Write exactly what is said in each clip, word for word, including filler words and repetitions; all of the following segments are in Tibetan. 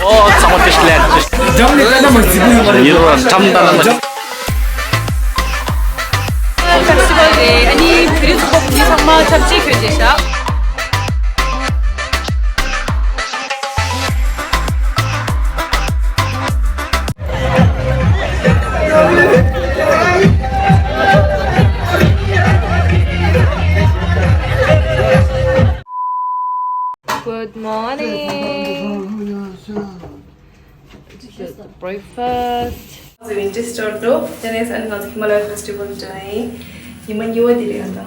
ཨོ་ཚང་མ་ཏེ་ཤི་ལན། འགྲམ་ནས་ལྟ་ན་མ་གཟིགས་པོ་ཡོད་མ་རེད། ཡིན་རོ་འགྲམ་ལྟ་ན་མ། ཕེ་སི་ཊི་ཝལ་རེད། ཨ་ནི་བོད་རིགས་ཚོགས་པ་བོད་མི་ཚང་མ་ཆབས་ཅིག་གྱོན་བྱས་ཤག Good morning. Breakfast. ང་ཚོ་ཝིན་ཊར་སི་ཊོར་འགྲོ། དེ་ནས་ཨ་ནི་ང་ཚོ་ཧི་མ་ལ་ཡ་ཕེ་སི་ཊི་ཝལ་འགྲོ་ཡིན། ཉི་མ་གཉིས་པ་དེ་རེད་ཨ་ད།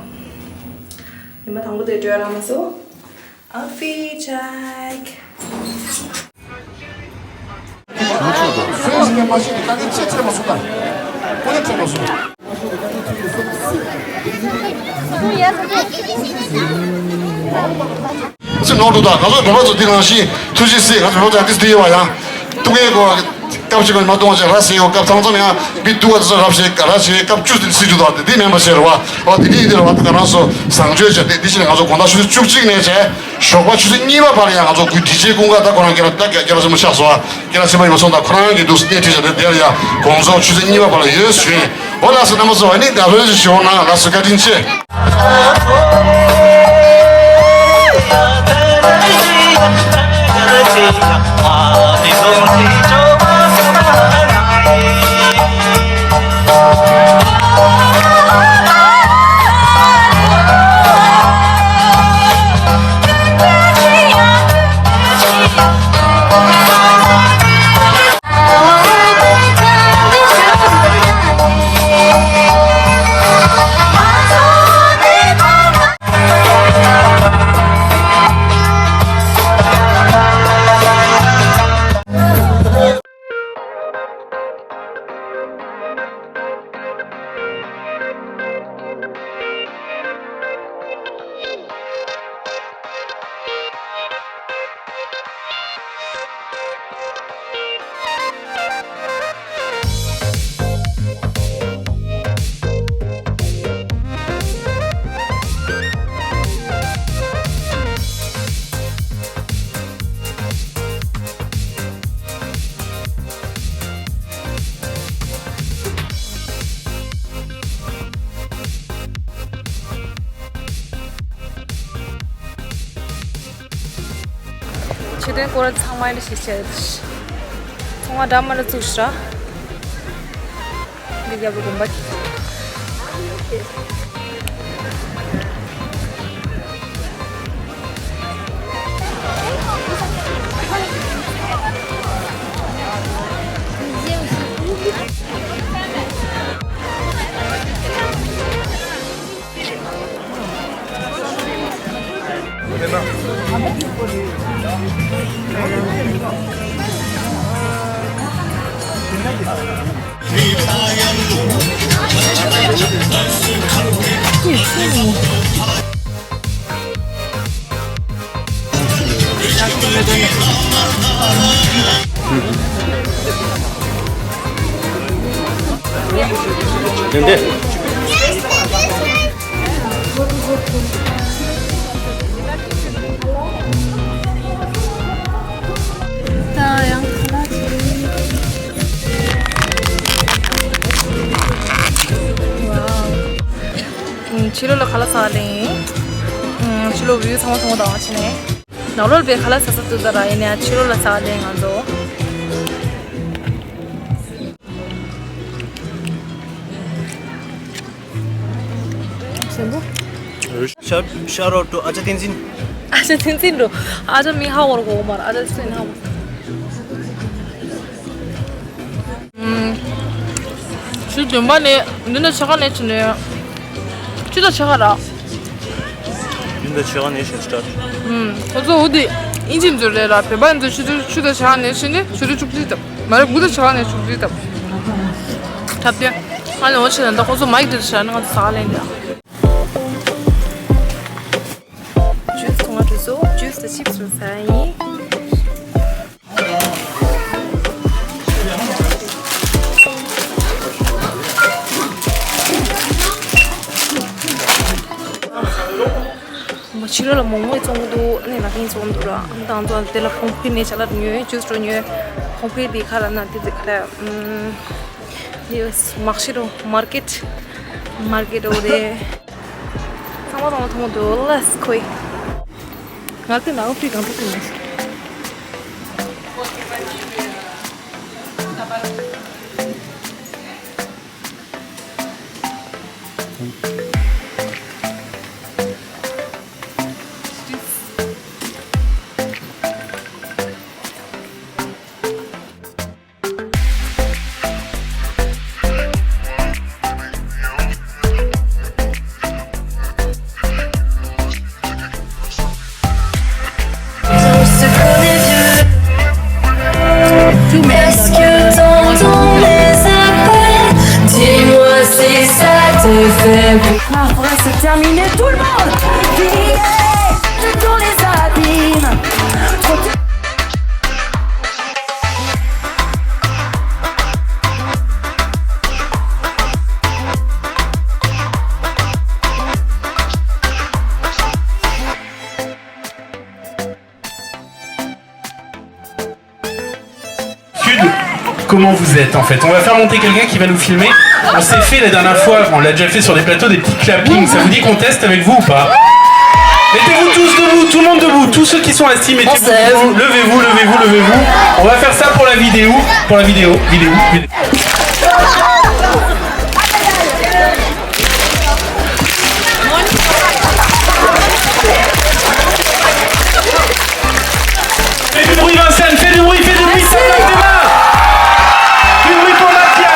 ཉི་མ་དང་པོ་དེ་འགྲོ་ཡ་རག་མ་སོང་། Outfit check. སེམས་ནོར་འདུག་ད་ང་ཚོ་བོད་པ་ཚོ་འདི་ནང་བཞིན་ཐུགས་རྗེ་གཟིགས། ང་ཚོ་བོད་པ་ཚོ་ཏིས་ཏི་ཡོད་པ་ཡང་ཏུ་ངའི་གོ་སྐབས་གཅིག་མ་གཏོང་བྱས་ར་ཟེར་གོ་སྐབས་ཚང་ཚང་ཡང་མི་ཏུ་བ་ཚོ་རབ་བྱས་ར་བྱས་སྐབས་བཅུ་དེ་སྲིད་རྒྱུ་དང་དེ་མེད་པ་ཟེར་བ། འོ་དེ་དེ་ཡིན་དེ་ར་བ་ད་ང་རང་ཚོ་བཟང་སྤྱོད་བྱས་ཏེ་དེ་བཞིན་ང་ཚོ་དགོང་དག་ཆུ་ཚོད་བཅུ་གཅིག་ནས་བྱས་ཞོགས་པ་ཆུ་ཚོད་གཉིས་པ་བར་ལ་ཡང་ང་ཚོ་གུ་ཌི་ཇེ་ཀུན་དགའ་ད་ཁོ་རང་སྐད་ལ་ད་སྐད་ལ་སེམས་པ་ཆགས་སོ། སྐད་ལ་སེམས་པ་ཡོད་སོང་ད་ཁོ་རང་གི་འདུག་སྣེ་ཁྲིད་བྱས་ཏེ་དེར་ཡང་དགོང་ཚོགས་ཆུ་ཚོད་གཉིས་པ་བར་ལ་ཡོད་ཞུས། འོ་ལགས་སོ་རྣམ་པ་ཚོ་ཨ་ནི་ད་ལོའི་ཞུ་བ་ན་ལགས་སོ་བཀའ་དྲིན་ཆེ། ཆོས་དོན་སྐོར་ཚང་མ་ལ་ཤེས་བྱ་ཡོད། ཚང་མ་འདྲ་མ་ལ་བཙུགས་ཤག་འདི་རྒྱབ་ལ་དགོན་པ། ཕྱི་ལོགས་ལ་ཁ་ལག་ཟ་ལེ། ཕྱི་ལོགས་བིའུ་ཚང་མ་ཚང་མ་དང་ཕྱི་ནས། ནང་ལོགས་ལ་ཁ་ལག་ཟ་ས་ཏུ་ད་ར་ཡིན་ནའི་ཕྱི་ལོགས་ལ་ཟ་ལེ་ང་ཚོ། Shout, shout out to Acha Tenzin. Acha Tenzin འགྲོ། Acha མིང་ཧ་གོ་ར་གོ་མ་ར། Acha Tenzin ཧ་གོ། ཨུམ། ཆུ་ཚོད་བདུན་པ་ནས་བདུན་དང་ཕྱེད་ཀ་ནས་བྱས་ནས། ཆུ་ཚོད་ཕྱེད་ཀ་ར། བདུན་དང་ཕྱེད་ཀ་ནས་བྱས་སི་ཊར་ཊི། ཨུམ། ཁོ་ཚོ་འོ་དེ་ ཨིན་ཇི་ཚོ་རེད་ལ། བོད་པ་ཚོ་ཆུ་ཚོད་བཅུ་དང་ཕྱེད་ནས་ཕྱིན་ནས་ཆུ་ཚོད་བཅུ་གཅིག་བཏབ། མ་རེད། དགུ་དང་ཕྱེད་ནས་བཅུ་གཅིག་བཏབ། འཁྲབ་སྟོན། ང་ལ་འོ་ཆེ་ལ་འདི་ཁོ་ཚོ་མའིག་དེ་བཞག་ན་ང་ཚོ་ཟ་ལེན་དེ། ཇུས་ཐུང་ང་དུས་སུ་ཇུས་དང་ཆིབས་སུ་ཟ་ཡིན། མ་ཕྱི་རོལ་ལ་མོག་མོག་བཙོང་གི་འདུག་ཨ་ནི་ལག་ཁྱེར་བཙོང་གི་འདུག་ར། ཨ་ནི་དང་ཚོ་དེ་ལ་ཕོང་ཕུའི་ནས་ཅ་ལག་ཉོས། ཇུས་རོ་ཉོས། ཕོང་ཕུའི་དེ་ཁ་ལ་ན་དེ་དེ་ཁ་ལ་ཨམ། དེ་མག་ཤི་རོ་མར་ཀེཊ། མར་ཀེཊ་འོ་རེད། ཚང་མ་ཚང་མ་མཐོང་འདུག་ལས་ཁོའི། ང་ཚོའི་ནང་ཨོ་ཕི་གང་ཐུབ་ཐུབ་མེད། Est-ce que dans ton les appels, dis-moi si ça te fait plaisir. Après, c'est terminé, tout le monde. Village dans les abîmes. Comment vous êtes en fait ? On va faire monter quelqu'un qui va nous filmer. On s'est fait la dernière fois, on l'a déjà fait sur des plateaux, des petits clappings. Ça vous dit qu'on teste avec vous ou pas ? Mettez-vous tous debout, tout le monde debout. Tous ceux qui sont assis, mettez-vous debout. Levez-vous, levez-vous, levez-vous. On va faire ça pour la vidéo. Pour la vidéo, vidéo, vidéo. Fais du bruit, Vincennes, fais du bruit, fais du bruit, ça claque des mains. Du bruit pour Mathias.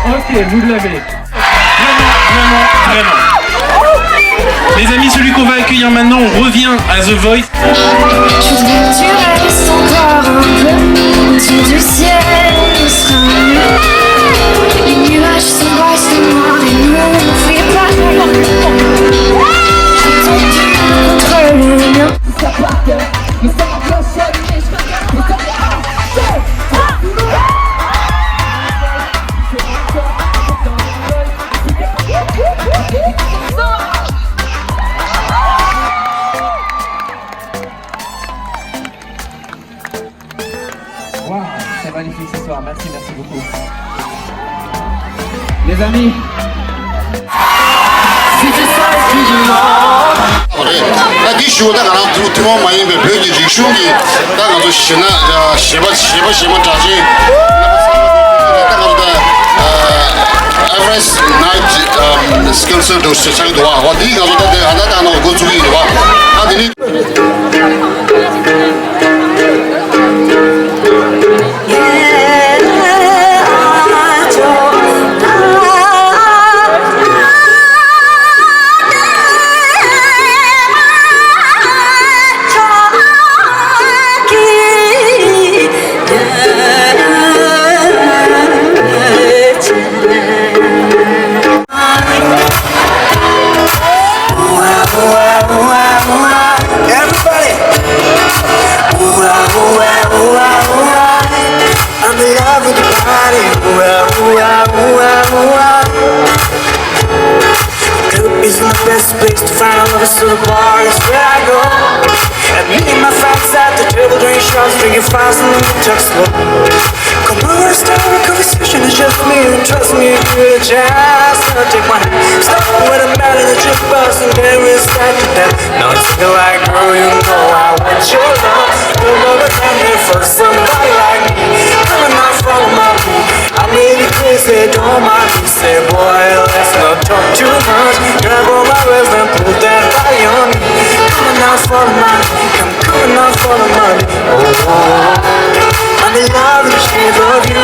Ok, vous l'avez. Vraiment, vraiment, vraiment. Les amis, celui qu'on va accueillir maintenant, on revient à The Voice. Je voudrais que tu restes encore un peu. Dieu du ciel, on sera mieux. Les nuages s'embrassent de noir et bleu. N'oublie pas. J'ai tendu contre le mur. Waouh, c'est magnifique ce soir. Merci, merci beaucoup. Les amis. རེད། ད་འདི་ཞུ་བ་ད་ང་རང་ཐུན་ཐུན་མོང་མ་ཡིན་པའི་བོད་ཀྱི་རིག་གཞུང་གི་ད་ང་ཚོ་གཞས་སྣ་གཞས་པ་གཞས་པ་གཞས་མ་གྲགས་ཅན་ད་ང་ཚོ་ད་Everest Night Concert འདྲ་བོ་ཞིག་ཆགས་ཀྱི་འདུག་བ། འོ་འདི་ང་ཚོ་ད་ལྟ་ཨ་ད་ད་ནང་འགོ་ཚུགས་ཀྱི་ཡོད་བ། ཨ་འདི་ནི། Everybody. I'm in love with the party. Ooh, ah, ooh, ah, ooh, ah, ooh, ah. Club isn't the best place to find a lover, so the bar is where I go. And me and my friends at the table Three shots, drink it fast and we talk slow. Come over, start a conversation, it's just me and trust me, you just gotta take my hand. Stop with a man in the gym bus and then we start to dance. Now it's feel like, girl, you know I want your love. You'll never find me for somebody like me. Come on now, follow my lead. I made it clear, say don't mind me. Say, boy, let's not talk too much. Grab all my waist and put that body on me. Come on now, follow my lead. Come, come on now, follow my lead. Oh, I'm in love with the shape of you.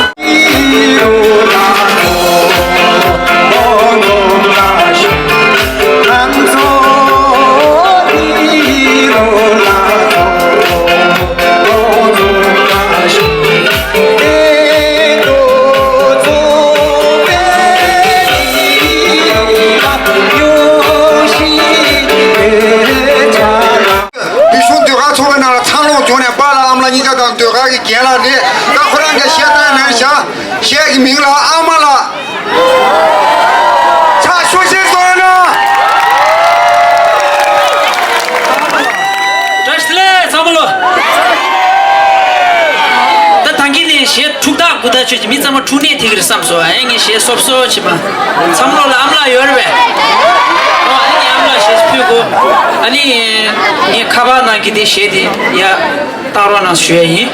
བོད་གཞུང་ཟློས་གར་ཚོགས་པའི་ནང་ལ་འཚར་ལོངས་བྱུང་ནས་པཱ་ལགས་ཨ་མ་ལགས་གཉིས་ཀ་དང་ཟློས་གར་གྱི་རྒན་ལགས་རེད། ད་ཁོ་རང་གི་གཞས་བཏང་ནས་བཞག་གཞས་ཀྱི་མིང་ལ་ཨ་མ་ལགས། ཕྱག་ཤུགས་ཆེ་གསོལ་ན། བཀྲ་ཤིས་བདེ་ལེགས་ཚང་མ་ལོ། ད་ཐང་གི་ནས་གཞས་འཁྲུག་ཐག་འགུ་ཐག་ཆོད་ཀྱི་མི་ཚང་མ་འཁྲུག་ནས་ཐེག་གི་རེད་བསམ་སོང་། ཨ་ངས་གཞས་སོབ་སོབ་བྱེད་པ། ཚང་མ་ལོ་ལ་ཨ་མ་ལགས་ཡོད་རེད་པས། ཨོ་ཨ་ནི་ངས་ཨ་མ་ལགས་གཞས་ཕུལ་གོ། ཨ་ནི་ངས་ཁ་པར་ནང་གི་དེ་གཞས་དེ་ཡ་བཏང་རོགས་གནང་ཞུ་ཡ་ཡིན།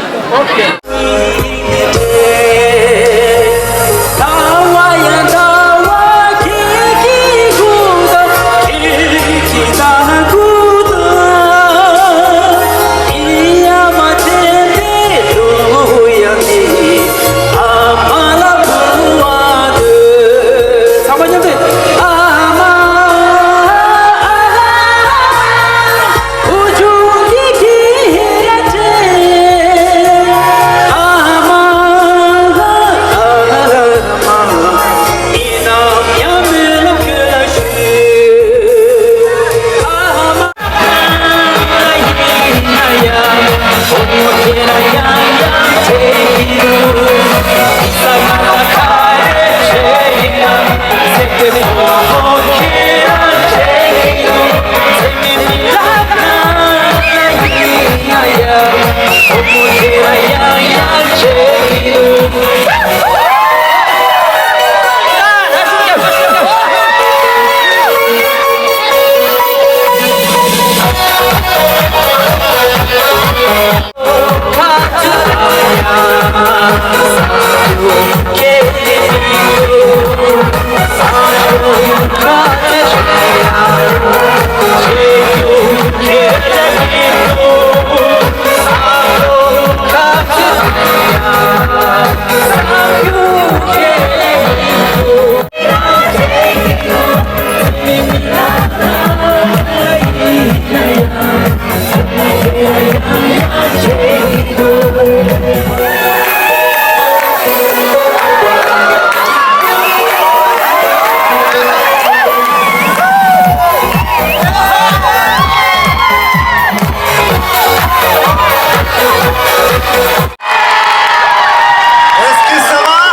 Excusez-moi.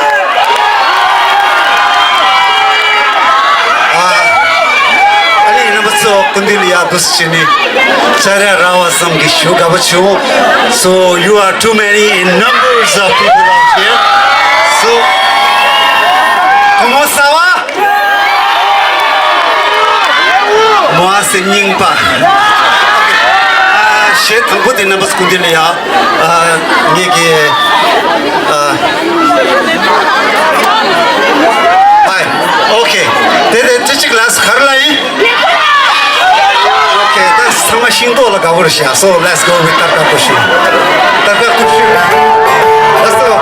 ཨ་ནི་རྣམ་པ་ཚོ་སྐུ་མདུན་ལ་ཡར་འདུག་སེ་བྱས་ནས་ཕྱག་ར་ར་བ་ཙམ་གྱིས་ཞུ་དགའ་པོ་བྱུང་། So you are too many in numbers of people out here. So comment ça va? Moi, c'est Nyingpa. ཨ་གཞས་དང་པོ་དེ་རྣམ་པ་སྐུ་མདུན་ལ་ཡ། ཨ་ངེད་ཀྱི་ཨ་ཧའི། ཨོ་ཁེ། དེ་དེ་ཅི་ཅིག་ལ་ག་རེ་ལ་ཡིན། ཨོ་ཁེ། ད་ཚང་མ་ཤིང་ཏོག་ལ་དགའ་པོ་རེད་ཤག So let's go with Tarka Kushu. Tarka Kushu. Let's go.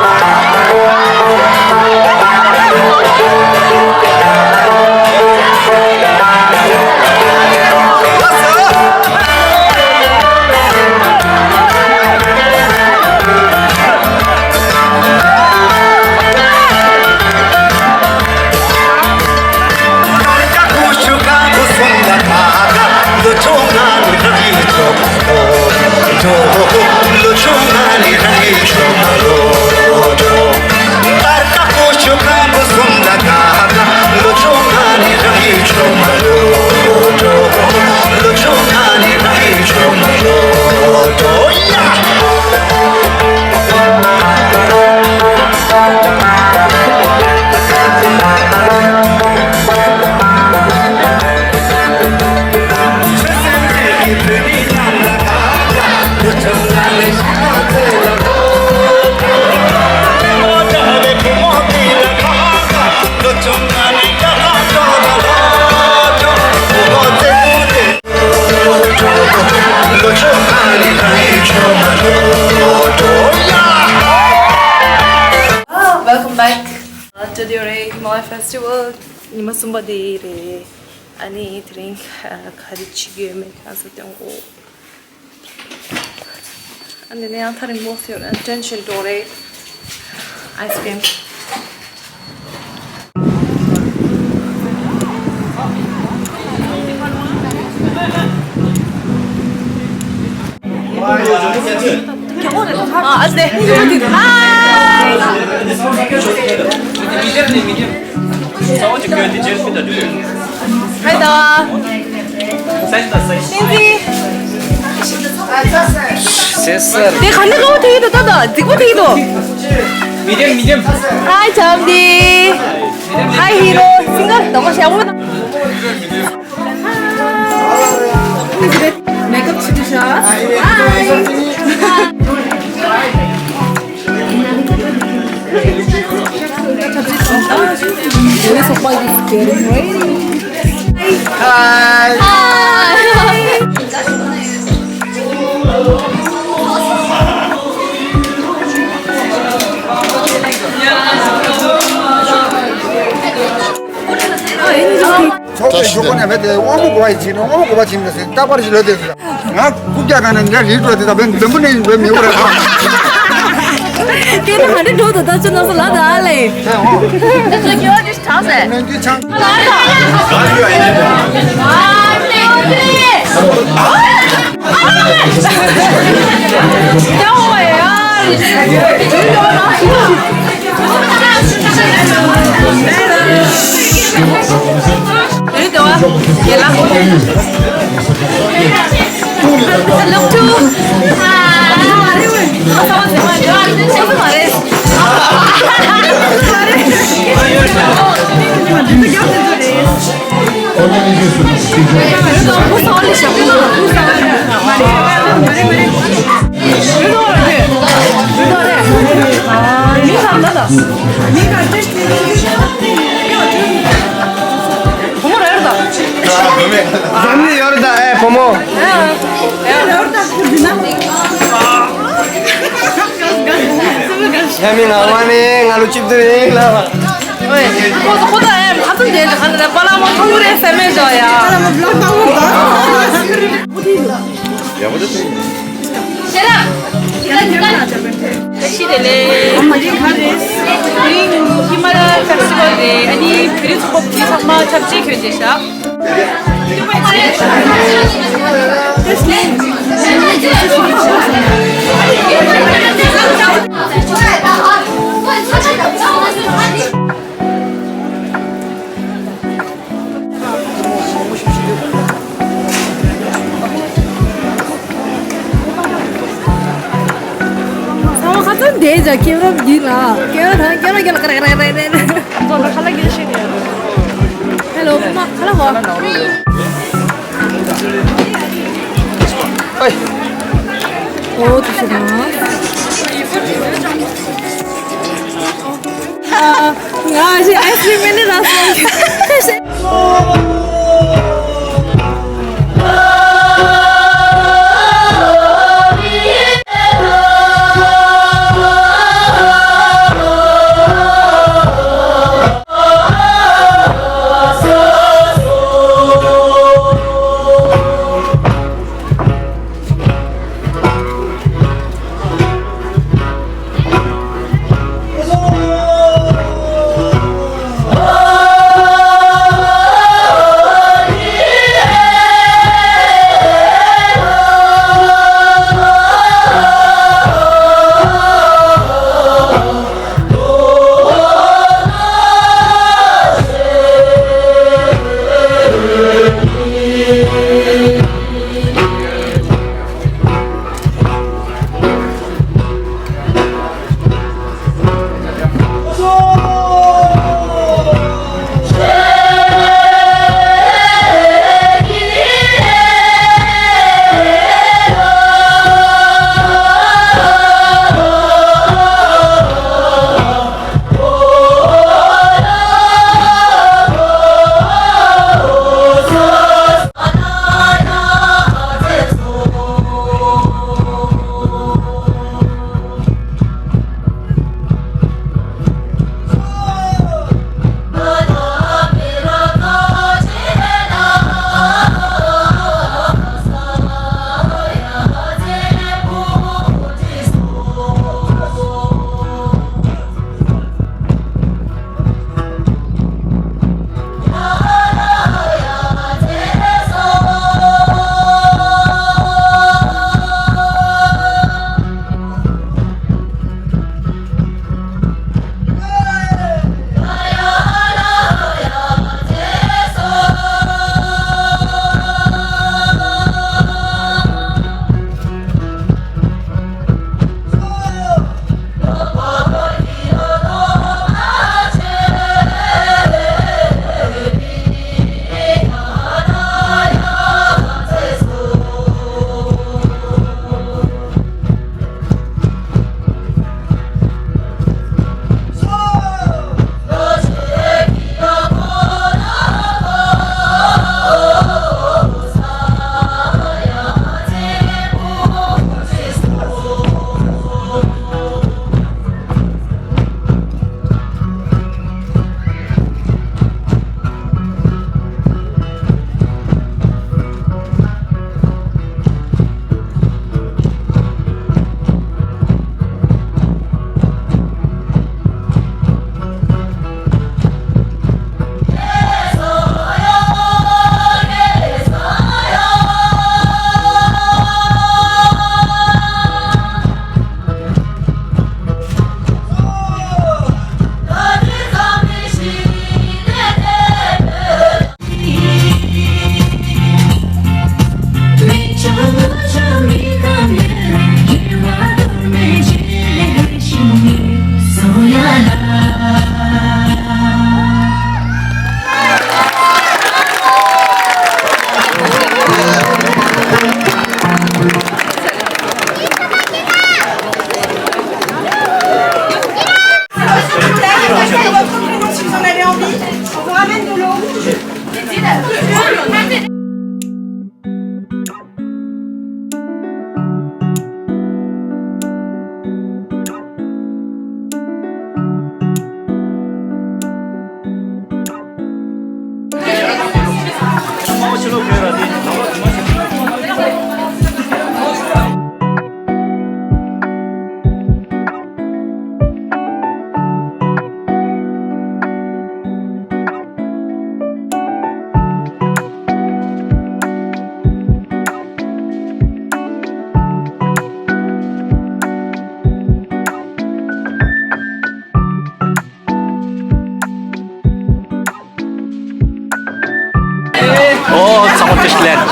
ད་དེ་རེད། Himalaya Festival ཉི་མ་གསུམ་པ་དེ་རེད། ཨ་ནི་དེ་རིང་ག་རེ་བྱེད་ཀྱི་ཡོད་མེད་ཁྱེད་རང་ཚོ་སྟོན་གོ། ཨ་ནི་ནས་ཡང་ཐག་རིང་པོ་ཟེར་ན་ཏྲེན་ཤིན་འགྲོ་རེད། Ice cream། ཨ་ཨ་ཙི། ཧའི། ཧའི་ད། བསྟན་འཛིན། ཟེར་ཟེར། དེ་ག་འདྲ་དགའ་པོ་ཐེག་གི་འདུག་ད་ད་རྫིག་པོ་ཐེག་གི་འདུག་མི་འདེམ་མི་འདེམ། ཧའི་ཆམ་དི། ཧའི་ཧི་རོ། སིང་གར་དང་པོ་ཞྭ་མོ་དང་། མེག་ཨབ་བྱེད་དུ་ཤ། ཧའི། This is getting ready. Hi. Hi. ཚོགས་པའི་གཞུག་གུ་ནས་མེད་དེ་དབང་མོ་གོ་བ་ཡི་བྱིན་ནས་དབང་མོ་གོ་བ་བྱིན་ནས་ཟེར་རྟག་པར་ཞིག་ལོས་དེ་ཟེར། ང་རྐུབ་བཀྱག་ནང་ནས་འདྲ་རིལ་འགྲོ་དེ་དང་བན་བེམ་པོ་ནས་བེམ་མི་འོ་ར། དེ་ནི་ག་འདྲ་འགྲོ་དོ་ད་ཚོད་ན་སོ་ལ་ད་ཨ་ལེ། ད་ཚོད་ཀྱི་ཨོ་ཏིས་ཐང་སེ། ནན་གྱི་ཆང་། ཨ་ལ་ཨ་ལ། ཨ་ལ་ཨ་ལ། ཡ་མི་ང་བ་ནི་ང་ལོ་གཅིག་ཏུ་ཡིན་ལ་བ། ཁོ་ཁོ་ད་ཨེ་ཁ་ཚུན་དེ་ཁ་ཚུན་པ་ལ་མོ་ཐུང་རེ་སེ་མེ་ཇོ་ཡ། ཡག་པོ་འདུག་ཤི་དེ་ལེ། ཨ་མ་ཡིན་ག་རེ། ཧི་མ་ལ་ཡ་ཕེ་སི་ཊི་བལ་རེད། ཨ་ནི་བོད་རིགས་ཚོགས་པ་ཚང་མ་ཆབ་ཆའི་གྱོན་བྱས་ཤག་ཚང་མ་ཁ་ཚང་བསྡད་ཀྱང་ཀེམ་ར་འདི་ལ་ཀེམ་ར་དང་ཀེམ་ར་ཀེམ་ར་ཀ་ར་ཀ་ར་ཀ་ར་ཀ་ར། ཁ་ལ་གི་ཤེས་ནས། ཧེ་ལོ། ཁ་ལ་ཁ་ལ་བ། ཨོ་དེ་ཤེས་ན། ང་ཞིག་ཨའི་སི་ཀྲིམ་མེད་ནི་ར་སོང་།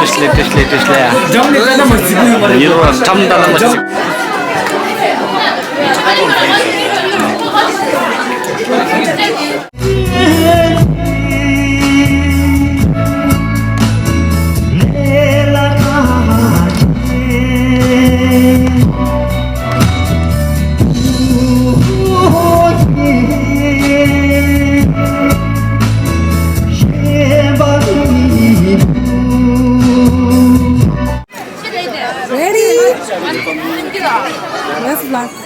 བཀྲ་ཤིས་བདེ་ལེགས། བཀྲ་ཤིས་བདེ་ལེགས། བཀྲ་ཤིས་བདེ་ལེགས། ཡིན་རོགས། འགྲམ་ད་ལ་མ་ཅིག Ready? Let's laugh.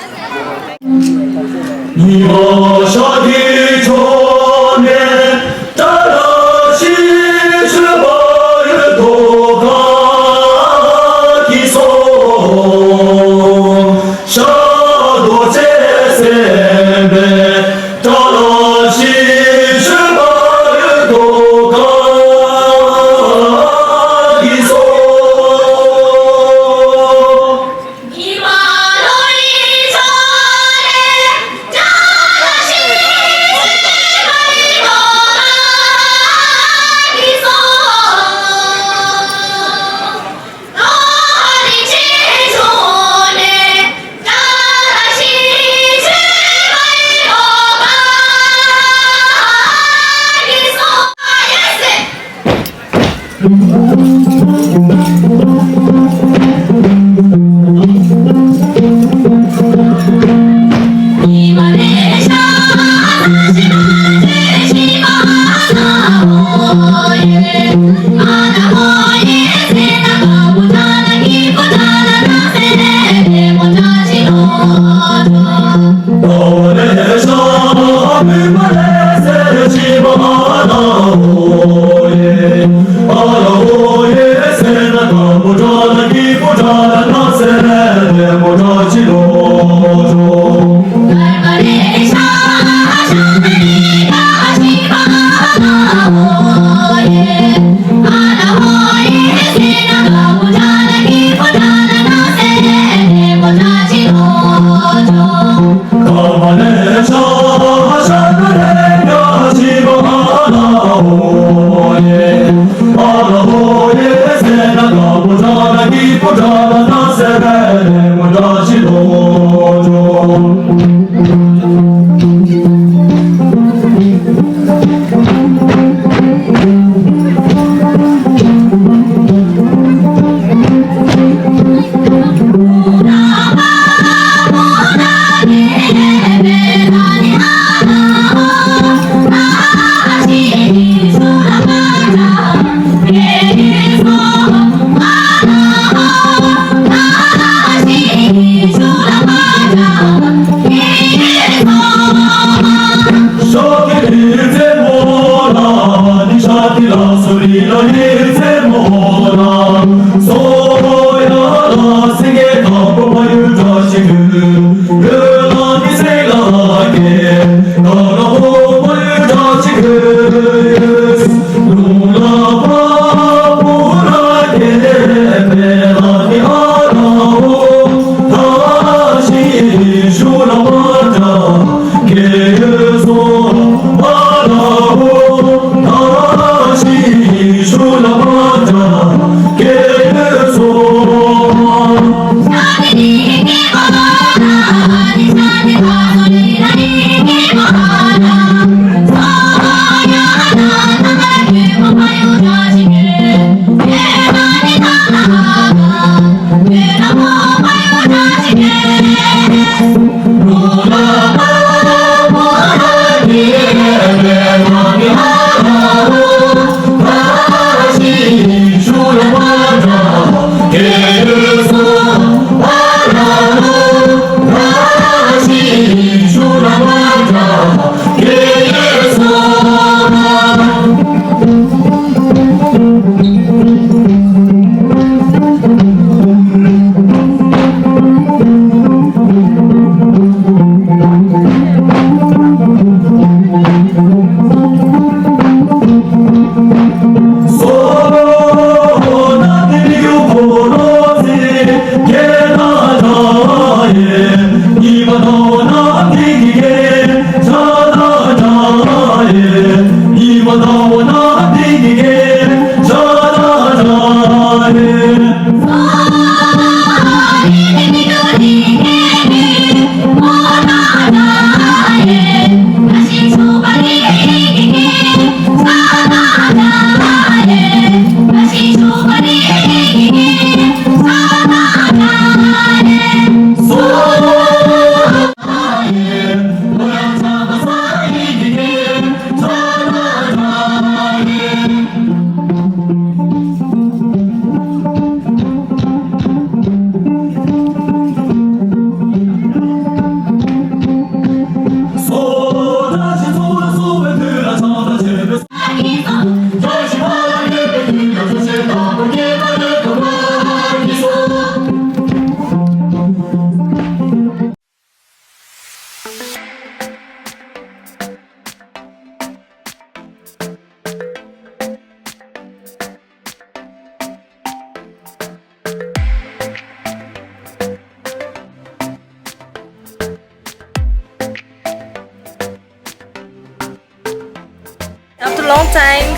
Time.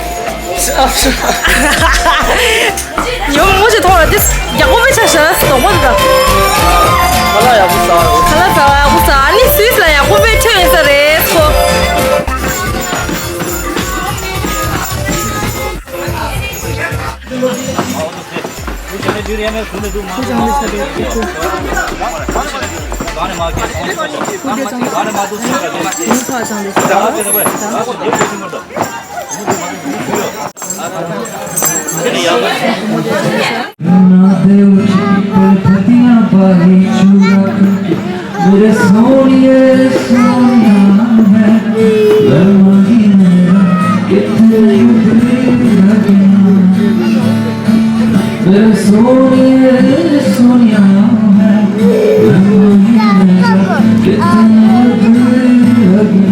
ཡོང་མོ་ཅིག་ཐོག་ལ་དེ་ཡག་པོ་མེད་ཆ་ཤ་ལ་སི་དོག་པོ་འདུག་ཁ་ལག་ཡག་པོ་ཟ། ཁ་ལག་ཟ་བ་ཡག་པོ་ཟ། ཨ་ནི་སུད་སི་ལ་ཡག་པོ་མེད་ཆ་ཡོད་ས་རེད་ཁོ། मेरे सोनिए सोनिया है, मैं माही मेरा कितने दिल लगे। मेरे सोनिए सोनिया है, मैं माही मेरा कितने दिल लगे।